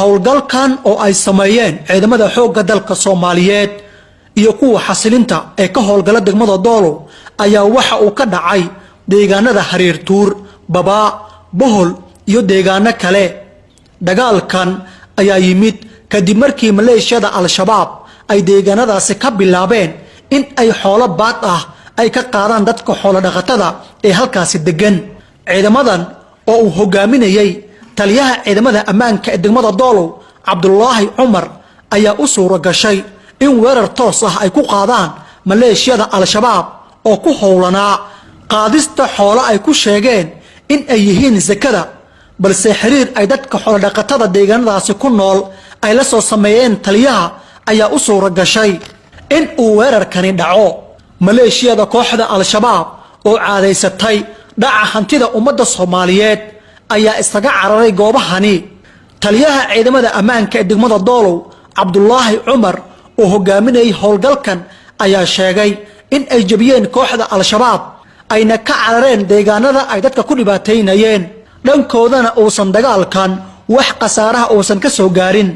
Howlgalkan oo ay sameeyeen ciidamada xoogga dalka Soomaaliyeed iyo kuwa xasilinta ee ka howlgala degmada Doolow ayaa waxa uu ka dhacay deegaanada Hariirtuur, Babaa, Bohol iyo deegaano kale. Dagaalkan ayaa yimid kadib markii maleeshiyada Al-Shabaab ay deegaanadaasi ka bilaabeen in ay xoolo baad ah ay ka qaadaan dadka xoolo dhaqatada ee halkaasi degan. Ciidamadan oo uu hogaaminayay taliyaha ciidamada ammaanka ee degmada Doolow, Cabdulaahi Cumar, ayaa u suura gashay in weerar toos ah ay ku qaadaan maleeshiyada Al-Shabaab oo ku howlanaa qaadista xoolo ay ku sheegeen in ay yihiin sakada, balse xiriir ay dadka xoolodhaqatada deegaanadaasi ku nool ay la soo sameeyeen taliyaha ayaa u suura gashay in uu weerarkani dhaco. Maleeshiyada kooxda Al-Shabaab oo caadaysatay dhaca hantida ummadda Soomaaliyeed ayaa isaga cararay goobahani. Taliyaha ciidamada ammaanka ee degmada Doolow, Cabdulaahi Cumar, oo hogaaminayay howlgalkan, ayaa sheegay in ay jebiyeen kooxda Al-Shabaab ayna ka carareen deegaanada ay dadka ku dhibaataynayeen, dhankoodana uusan dagaalkan wax khasaaraha uusan ka soo gaarin.